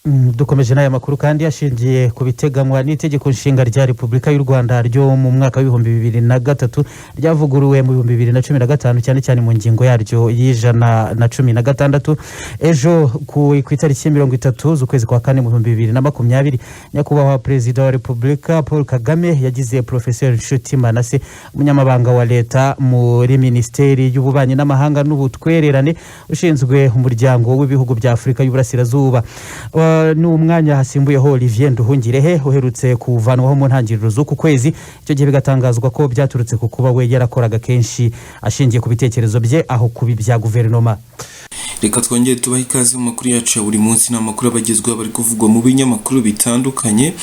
Dukomeje n'aya makuru kandi ashingiye ku biteganywa n'itegeko nshinga rya Repubulika y'u Rwanda ryo mu mwaka wa 2003, ryavuguruwe mu 2015, cyane cyane mu ngingo yaryo ya 116. Ejo ku itariki 30 z'ukwezi kwa kane mu 2020, Nyakubahwa Perezida wa Repubulika Paul Kagame yagize Porofeseri Nshuti Manase umunyamabanga wa leta muri Minisiteri y'Ububanyi n'Amahanga n'Ubutwererane, ushinzwe Umuryango w'Ibihugu bya Afurika y'Uburasirazuba. Ni umwanya hasimbuyeho Olivier Nduhungirehe uherutse kuvanwaho mu ntangiriro z'uku kwezi, icyo gihe bigatangazwa ko byaturutse ku kuba we yarakoraga kenshi ashingiye ku bitekerezo bye aho kuba ibya guverinoma. Reka twongere tubahe ikaze mu makuru yacu ya buri munsi. Ni amakuru abagezweho bari kuvugwa mu binyamakuru bitandukanye.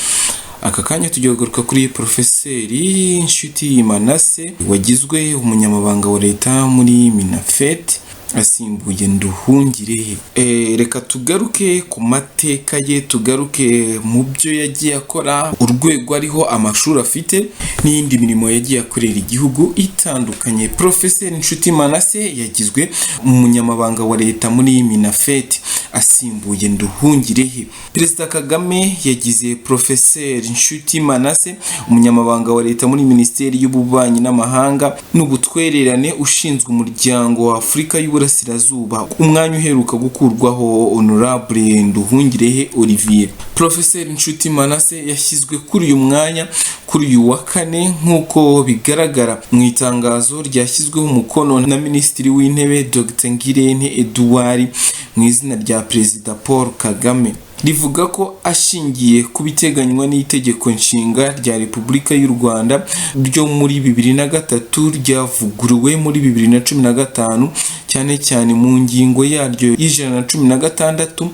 Aka kanya tugiye kugaruka kuri Porofeseri Nshuti Manase wagizwe umunyamabanga wa leta muri MINAFFET asimbuye Nduhungirehe. Reka tugaruke ku mateka ye, tugaruke mu byo yagiye akora, urwego ariho, amashuri afite n'iyindi mirimo yagiye akorera igihugu itandukanye. Porofeseri Nshuti Manase yagizwe umunyamabanga wa leta muri MINAFFET asimbuye Nduhungirehe. Perezida Kagame yagize Porofeseri Nshuti Manase umunyamabanga wa leta muri Minisiteri y'Ububanyi n'Amahanga n'Ubutwererane, ushinzwe Umuryango wa Afurika y'Uburasirazuba, umwanya uheruka gukurwaho Honorable Nduhungirehe Olivier. Porofeseri Nshuti Manase yashyizwe kuri uyu mwanya kuri uyu wa kane, nk'uko bigaragara mu itangazo ryashyizweho umukono na Minisitiri w'Intebe Dr Ngirente Edouard mu izina rya Perezida Paul Kagame, rivuga ko ashingiye ku biteganywa n'itegeko nshinga rya Repubulika y'u Rwanda ryo muri 2003, ryavuguruwe muri 2015, cyane cyane mu ngingo yaryo ya 116,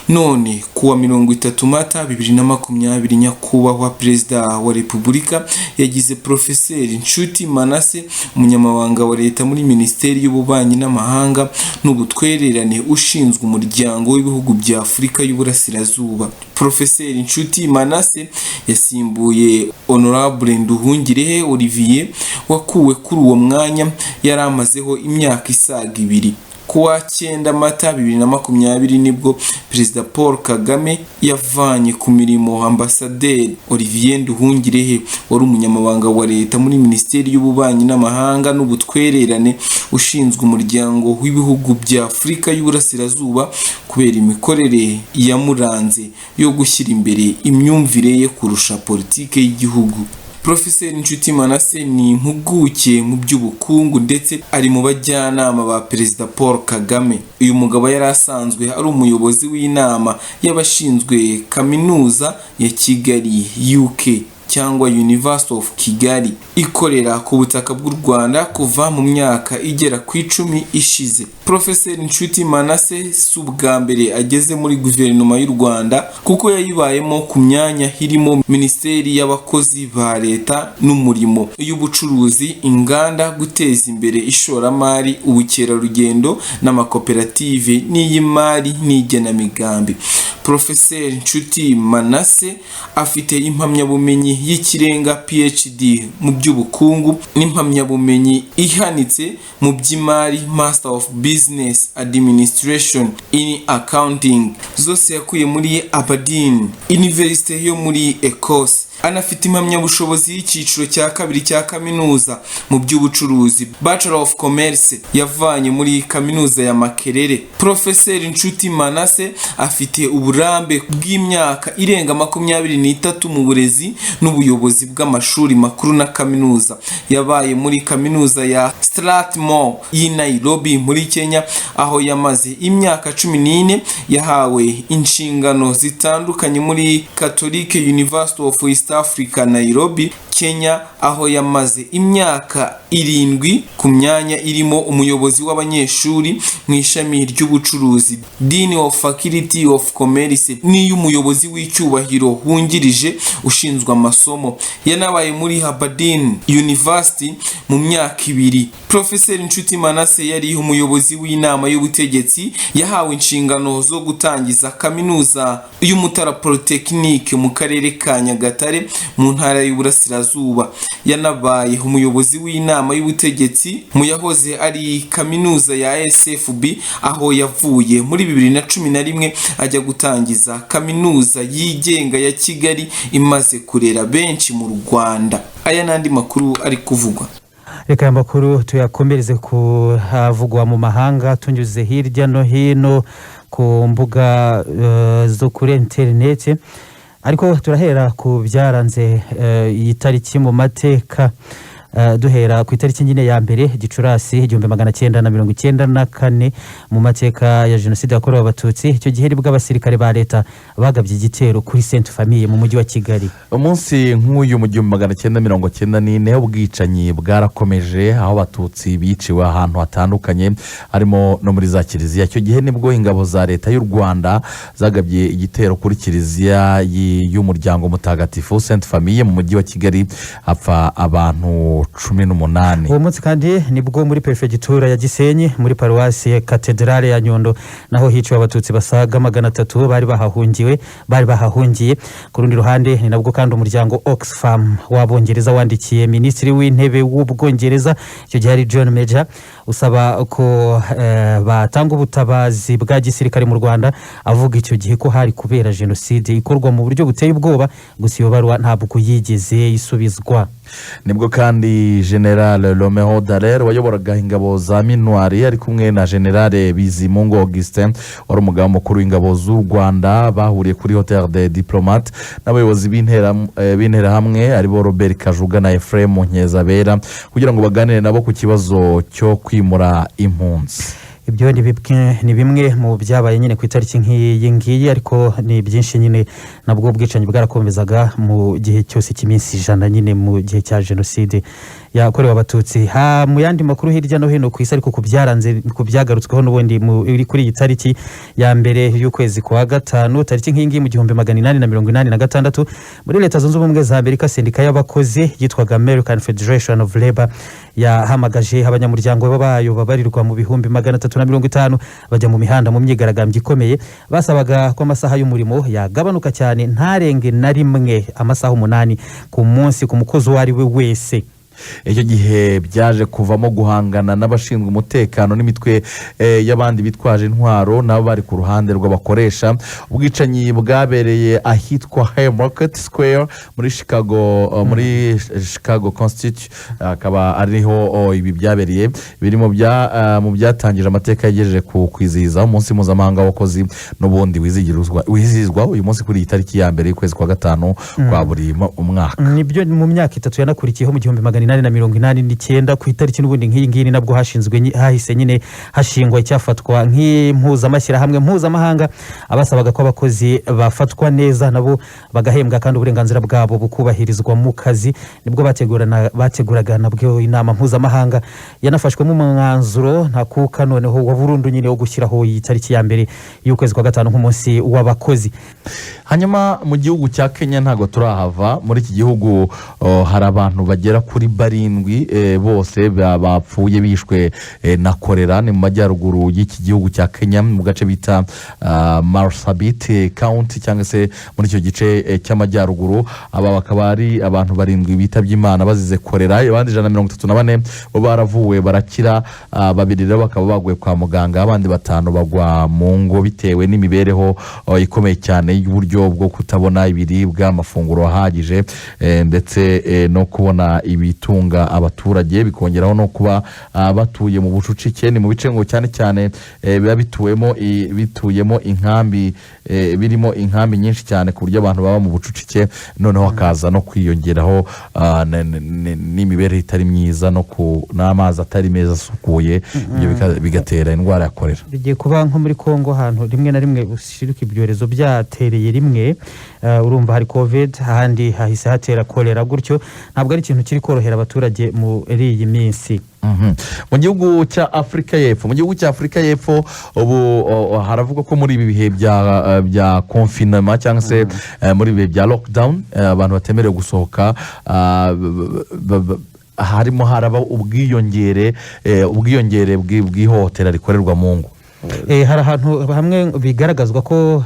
none kuwa 30 Mata 2020, Nyakubahwa Perezida wa Repubulika yagize Porofeseri Nshuti Manase umunyamabanga wa leta muri Minisiteri y'Ububanyi n'Amahanga n'Ubutwererane, ushinzwe Umuryango w'Ibihugu bya Afurika y'Uburasirazuba. Porofeseri Nshuti Manase yasimbuye Honorable Nduhungirehe Olivier wakuwe kuri uwo mwanya yari amazeho imyaka isaga 2. Kuwa 9 Mata 2020 nibwo Perezida Paul Kagame yavanye ku mirimo Ambasaderi Olivier Nduhungirehe wari umunyamabanga wa leta muri Minisiteri y'Ububanyi n'Amahanga n'Ubutwererane, ushinzwe Umuryango w'Ibihugu bya Afurika y'Uburasirazuba, kubera imikorere yamuranze yo gushyira imbere imyumvire ye kurusha politike y'igihugu. Porofeseri Nshuti Manase ni impuguke mu by'ubukungu ndetse ari mu bajyanama ba Perezida Paul Kagame. Uyu mugabo yari asanzwe ari umuyobozi w'inama y'abashinzwe Kaminuza ya Kigali, UK cyangwa University of Kigali, ikorera ku butaka bw'u Rwanda kuva mu myaka igera ku 10 ishize. Porofeseri Nshuti Manase si ubwa mbere ageze muri guverinoma y'u Rwanda, kuko yayibayemo ku myanya irimo Minisiteri y'Abakozi ba Leta n'Umurimo, iy'Ubucuruzi, Inganda, Guteza Imbere Ishoramari, Ubukerarugendo n'Amakoperative n'iy'Imari n'Igenamigambi. Porofeseri Nshuti Manase afite impamyabumenyi y'ikirenga PhD mu by'ubukungu n'impamyabumenyi ihanitse mu by'imari, Master of Business Administration in Accounting, zose yakuye muri Aberdeen University yo muri Ecosse. Anafite impamyabushobozi y'icyiciro cya kabiri cya kaminuza mu by'ubucuruzi, Bachelor of Commerce, yavanye muri Kaminuza ya Makerere. Profeseri Nshuti Manase afite uburambe bw'imyaka irenga 23 mu burezi n'ubuyobozi bw'amashuri makuru na kaminuza. Yabaye muri Kaminuza ya Strathmore y'i Nairobi muri Kenya, aho yamaze imyaka 14. Yahawe inshingano zitandukanye muri Catholic University of East Africa, Nairobi, Kenya, aho yamaze imyaka 7 ku myanya irimo umuyobozi w'abanyeshuri mu ishami ry'ubucuruzi, Dean of Faculty of Commerce, n'iy'umuyobozi w'icyubahiro wungirije ushinzwe amasomo. Yanabaye muri Aberdeen University mu myaka 2. Profeseri Nshuti Manase yari umuyobozi w'inama y'ubutegetsi yahawe inshingano zo gutangiza Kaminuza y'Umutara Polytechnic mu karere ka Nyagatare mu Ntara y'Uburasirazuba. y'Iburasirazuba. Yanabaye umuyobozi w'inama y'ubutegetsi mu yahoze ari kaminuza ya SFB, aho yavuye muri 2011 ajya gutangiza Kaminuza yigenga ya Kigali imaze kurera benshi mu Rwanda. Aya n'andi makuru ari kuvugwa. Reka aya makuru tuyakomereze ku havugwa mu mahanga, tunyuze hirya no hino ku mbuga zo kuri interineti, ariko turahera ku byaranze iyi tariki mu mateka. Duhera ku itariki nyine ya 1 Gicurasi 1994 mu mateka ya Jenoside yakorewe Abatutsi. Icyo gihe nibwo abasirikare ba leta bagabye igitero kuri Sainte Famille mu mujyi wa Kigali. Umunsi nk'uyu mu 1994, ubwicanyi bwarakomeje, aho Abatutsi biciwe ahantu hatandukanye, harimo no muri za kiliziya. Icyo gihe nibwo ingabo za Leta y'u Rwanda zagabye igitero kuri Kiliziya y'Umuryango Mutagatifu, Sainte Famille, mu mujyi wa Kigali, hapfa abantu 18. Uwo munsi kandi nibwo muri Perefegitura ya Gisenyi, muri Paruwasi Katedrale ya Nyundo, naho hiciwe Abatutsi basaga 300 bari bahahungiwe, bari bahahungiye. Ku rundi ruhande, ni nabwo kandi umuryango Oxfam w'Abongereza wandikiye Minisitiri w'Intebe w'Ubwongereza, icyo gihe ari John Major, usaba ko batanga ubutabazi bwa gisirikare mu Rwanda, avuga icyo gihe ko hari kubera jenoside ikorwa mu buryo buteye ubwoba. Gusa iyo baruwa ntabwo yigeze isubizwa. Nibwo kandi General Romeo Dallaire wayoboraga ingabo za MINUAR ari kumwe na General Bizimungu Augustin wari umugaba mukuru w'ingabo z'u Rwanda, bahuriye kuri Hotel des Diplomates n'abayobozi b'Interahamwe, aribo Robert Kajuga na Ephraim Nkezabera, kugira ngo baganire nabo ku kibazo cyo kwimura impunzi. Ibyo ni bimwe mu byabaye nyine ku itariki nk'iyi ngiyi, ariko ni byinshi nyine. Nabwo ubwicanyi bwarakomezaga mu gihe cyose cy'iminsi 100 nyine mu gihe cya Jenoside yakorewe Abatutsi. Mu yandi makuru hirya no hino ku isi, ariko ku byaranze, ku byagarutsweho n'ubundi kuri iyi tariki ya 1 y'ukwezi kwa gatanu, tariki nk'iyi ngiyi mu 1886, muri Leta Zunze Ubumwe za Amerika, sendika y'abakozi yitwaga American Federation of Labor yahamagaje abanyamuryango bayo babarirwa mu 350,000 bajya mu mihanda mu myigaragambyo ikomeye. Basabaga ko amasaha y'umurimo yagabanuka cyane, ntarenge na rimwe amasaha 8 ku munsi ku mukozi uwo ari we wese. Icyo gihe byaje kuvamo guhangana n'abashinzwe umutekano n'imitwe y'abandi bitwaje intwaro, nabo bari ku ruhande rw'abakoresha. Ubwicanyi bwabereye ahitwa Haymarket Square muri Chicago, muri Chicago constituency, akaba ariho ibi byabereye. Biri mu byatangije amateka yagejeje ku kwizihiza umunsi mpuzamahanga w'abakozi, n'ubundi wizihizwa uyu munsi kuri iyi tariki ya 1 y'ukwezi kwa gatanu kwa buri mwaka. Nibyo, mu myaka 3 yanakurikiyeho, mu 1889, ku itariki n'ubundi nk'iyi ngiyi, ni nabwo hashinzwe hahise nyine hashingwa icyafatwa nk'impuzamashyirahamwe mpuzamahanga. Abasabaga ko abakozi bafatwa neza, nabo bagahembwa, kandi uburenganzira bwabo bukubahirizwa mu kazi. Nibwo bateguraga nabwo inama mpuzamahanga yanafashwemo umwanzuro ntakuka noneho wa burundu nyine wo gushyiraho iyi tariki ya 1 y'ukwezi kwa gatanu nk'umunsi w'abakozi. Hanyuma mu gihugu cya Kenya, ntabwo turahava muri iki gihugu, hari abantu bagera kuri 7 bose bapfuye bishwe na korera. Ni mu majyaruguru y'iki gihugu cya Kenya, mu gace bita Marsabit County, cyangwa se muri icyo gice cy'amajyaruguru. Aba bakaba ari abantu 7 bitabye Imana bazize korera. Abandi 134 bo baravuwe barakira. Babiri rero bakaba baguye kwa muganga, abandi 5 bagwa mu ngo bitewe n'imibereho ikomeye cyane y'uburyo bwo kutabona ibiribwa, amafunguro ahagije, ndetse no kubona ibitunga abaturage, bikongeraho no kuba batuye mu bucucike. Ni mu bice ngo cyane cyane biba bituyemo inkambi, birimo inkambi nyinshi cyane, ku buryo abantu baba mu bucucike, noneho hakaza no kwiyongeraho n'imibereho itari myiza n'amazi atari meza asukuye. Ibyo bigatera indwara ya korera. Bigiye kuba nko muri Kongo, ahantu rimwe na rimwe ushiruka ibyorezo byatereye rimwe. Urumva hari COVID, ahandi hahise hatera korera gutyo. Ntabwo ari ikintu kiri korohera abaturage muri iyi minsi. Mu gihugu cya Afurika y'Epfo, mu gihugu cya Afurika y'Epfo ubu haravugwa ko muri ibi bihe bya confinement, cyangwa se muri ibi bihe bya lockdown, abantu batemerewe gusohoka, harimo haraba ubwiyongere bw'ihohotera rikorerwa mu ngo. Hari ahantu hamwe bigaragazwa ko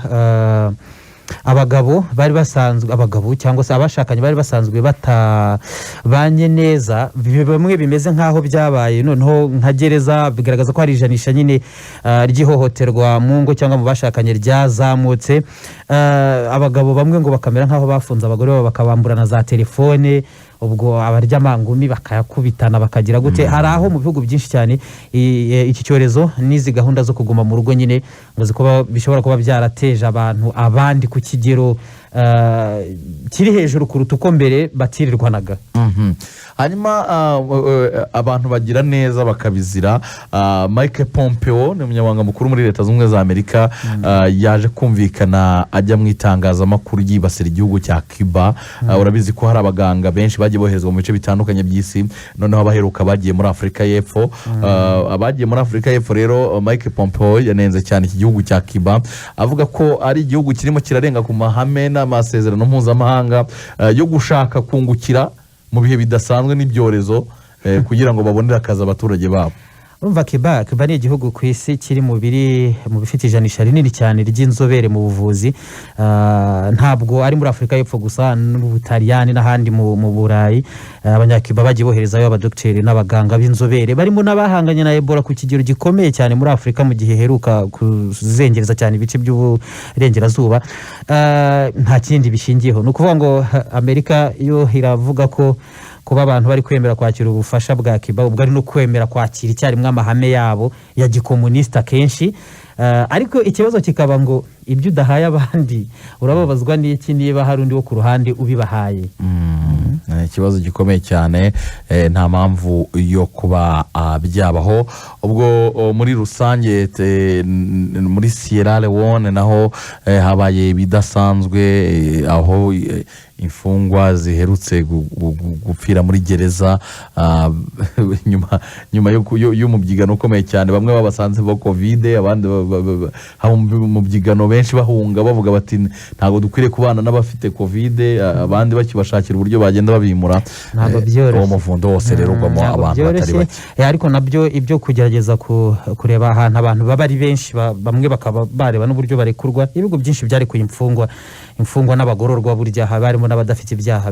Abagabo bari basanzwe, abagabo cyangwa se abashakanye bari basanzwe batabanye neza, bamwe bimeze nk'aho byabaye noneho nka gereza. Bigaragaza ko hari ijanisha nyine ry'ihohoterwa mu ngo cyangwa mu bashakanye ryazamutse. Abagabo bamwe ngo bakamera nk'aho bafunze abagore babo, bakabambura na za telefone, ubwo abaryamangumi bakayakubitana, bakagira gute. Hari aho mu bihugu byinshi cyane iki cyorezo n'izi gahunda zo kuguma mu rugo nyine ngo bishobora kuba byarateje abantu abandi ku kigero kiri hejuru kuruta uko mbere batirirwanaga. Hanyuma abantu bagira neza bakabizira. Mike Pompeo ni umunyamabanga mukuru muri Leta Zunze Ubumwe za Amerika. Yaje kumvikana ajya mu itangazamakuru yibasira igihugu cya Cuba. Urabizi ko hari abaganga benshi bagiye boherezwa mu bice bitandukanye by'isi, noneho abaheruka bagiye muri Afurika y'Epfo. Abagiye muri Afurika y'Epfo rero, Mike Pompeo yanenze cyane iki gihugu cya Cuba, avuga ko ari igihugu kirimo kirarenga ku mahame n'amasezerano mpuzamahanga yo gushaka kungukira mu bihe bidasanzwe n'ibyorezo kugira ngo babonere akazi abaturage babo. Urumva Cuba ni igihugu ku isi kiri mu bifite ijanisha rinini cyane ry'inzobere mu buvuzi. Ntabwo ari muri Afurika y'Epfo gusa, n'Ubutaliyani n'ahandi mu Burayi. Abanyacuba bagiye boherezayo abadogiteri n'abaganga b'inzobere, barimo n'abahanganye na Ebola ku kigero gikomeye cyane muri Afurika mu gihe iheruka kuzengereza cyane ibice by'uburengerazuba. Nta kindi bishingiyeho, ni ukuvuga ngo Amerika yo iravuga ko kuba abantu bari kwemera kwakira ubufasha bwa Cuba, ubwo ari no kwemera kwakira icyarimwe amahame yabo ya gikomunisita akenshi. Ariko ikibazo kikaba ngo ibyo udahaye abandi urababazwa n'iki niba hari undi wo ku ruhande ubibahaye? Ni ikibazo gikomeye cyane. Nta mpamvu yo kuba byabaho. Ubwo muri rusange muri Sierra Leone naho habaye ibidasanzwe, aho imfungwa ziherutse gupfira muri gereza nyuma y'umubyigano ukomeye cyane. Bamwe babasanzemo COVID, abandi haba umubyigano, benshi bahunga bavuga bati ntabwo dukwiriye kubana n'abafite COVID, abandi bakibashakira uburyo bagenda babimura. Ntabwo byoroshye. Uwo muvundo wose rero ugwamo Ntabwo abantu batari byoroshye. bake. Ariko nabyo ibyo kugerageza kureba ahantu abantu baba ari benshi, bamwe bakaba bareba n'uburyo barekurwa. Ibihugu byinshi byarekuye imfungwa n'abagororwa. Burya haba harimo n'abadafite ibyaha.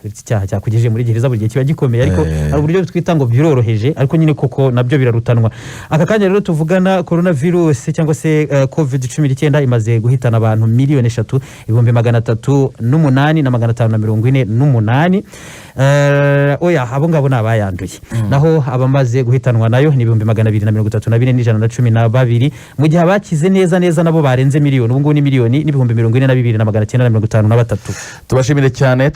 Icyaha cyakugejeje muri gereza buri gihe kiba gikomeye, ariko hari uburyo twita ngo biroroheje, ariko nyine koko nabyo birarutanwa. Aka kanya rero tuvugana, korona virusi cyangwa se COVID-19 imaze guhitana abantu 3,308,548. Oya, abo ngabo ni abayanduye, naho abamaze guhitanwa nayo ni 234,112, mu gihe abakize neza neza nabo barenze miliyoni. Ubu ngubu ni 1,042,953. Tubashimire cyane.